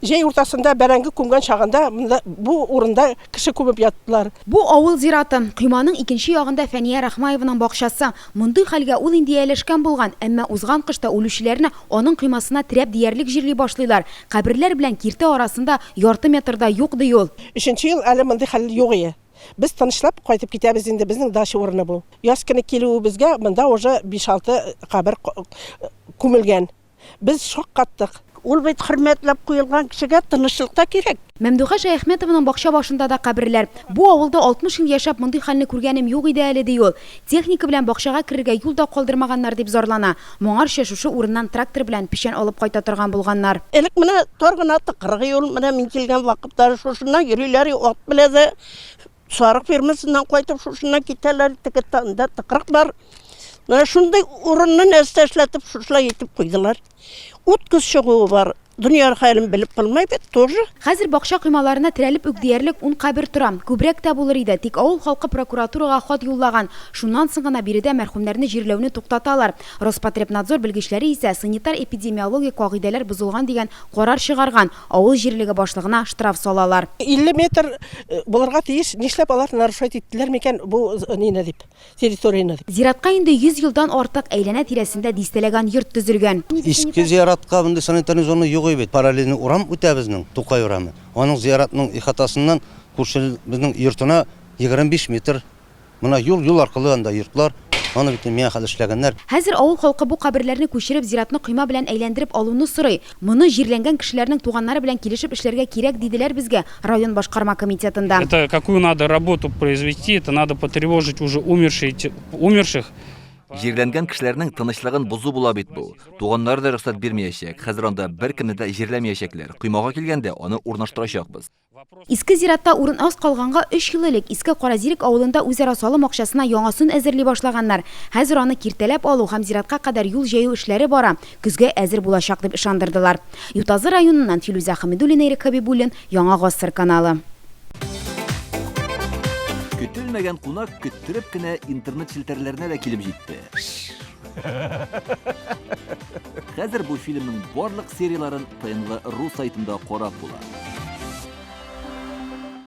Җәй уртасында бәрәңге күмгән чагында монда бу урында кеше күмеп яттылар. Бу авыл зираты. Койманың икенче ягында Фәния Рахмаеваның бакчасы. Мондый хәлгә ул инде ияләшкән булган, әмма узган кышта үлүчеләрне аның коймасына терәп диярлек җирли башлыйлар. Каберләр белән киртә арасында ярты метр да юк, ди ул. Өченче ел әле мондый хәл юк ие. Без тынычлап кайтып китәбез инде, безнең дача урыны бу. Яз көне килүебезгә монда уже биш-алты кабер күмелгән. Без шаккаттык. Ул бит хөрмәтләп куелган кешегә тынычлык та кирәк. Мәмдүха Шәяхмәтованың бакча башында да каберләр. Бу авылда 60 ел яшәп, мондый хәлне күргәнем юк иде әле, ди ул. Техника белән бакчага керергә юл да калдырмаганнар, дип зарлана. Моңарчы шушы урыннан трактор белән печән алып кайта торган булганнар. Элек менә тар гына тыкрык юл, менә мин килгән вакытта шушыннан йөриләр, ат белә дә, сарык фермасыннан кайтып шушыннан китәләр, теге анда тыкрык бар. Менә шундый урынны нәрсә эшләтеп шушылай итеп куйдылар. Ут күз чыгуы бар. Дөнья хәлен белеп булмай бит тоже. Хәзер бакча коймаларына терәлеп үк диярлек ун кабер тора. Күбрәк тә булыр иде, тик авыл халкы прокуратурага хат юллаган. Шуннан соң гына биредә мәрхүмнәрне җирләүне туктаталар. Роспотребнадзор белгечләре исә санитар-эпидемиологик кагыйдәләр бозылган дигән карар чыгарган, авыл җирлеге башлыгына штраф салалар. 50 метр булырга тиеш, нишләп алар нарушать иттеләр микән бу нине дип, территорияне дип. Зиратка инде 100 елдан артык, әйләнә-тирәсендә дистәләгән йорт төзелгән. Иске зиратка мондый санитарный зона юк бит. Параллельный урам үтә безнең, Тукай урамы. Аның зиратның ихатасыннан күршебезнең йортына 25 метр. Менә юл, юл аркылы анда йортлар. Аны бит миңа хәзер эшләгәннәр. Хәзер авыл халкы бу каберләрне күчереп, зиратны койма белән әйләндереп алуны сорый. Моны җирләнгән кешеләрнең туганнары белән килешеп эшләргә кирәк, диделәр безгә район башкарма комитетында. Это какую надо работу произвести, это надо потревожить уже умершие, умерших. Җирләнгән кешеләрнең тынычлыгын бозу була бит бу. Туганнары да рөхсәт бирмәячәк. Хәзер анда беркемне дә җирләмәячәкләр. Коймага килгәндә, аны урнаштырачакбыз. Иске зиратта урын аз калганга өч ел элек Иске Каразирек авылында үзара салым акчасына яңасын әзерли башлаганнар. Хәзер аны киртәләп алу һәм зиратка кадәр юл җәю эшләре бара, көзгә әзер булачак дип ышандырдылар. Ютазы районыннан Филүзә Хәмидуллина, Ирек Хәбибуллин, Яңа гасыр каналы. Көтелмәгән кунак көттереп кенә интернет челтәрләренә дә килеп җитте. Хәзер бу фильмның барлык серияләрен ТНВ ру сайтында карап була.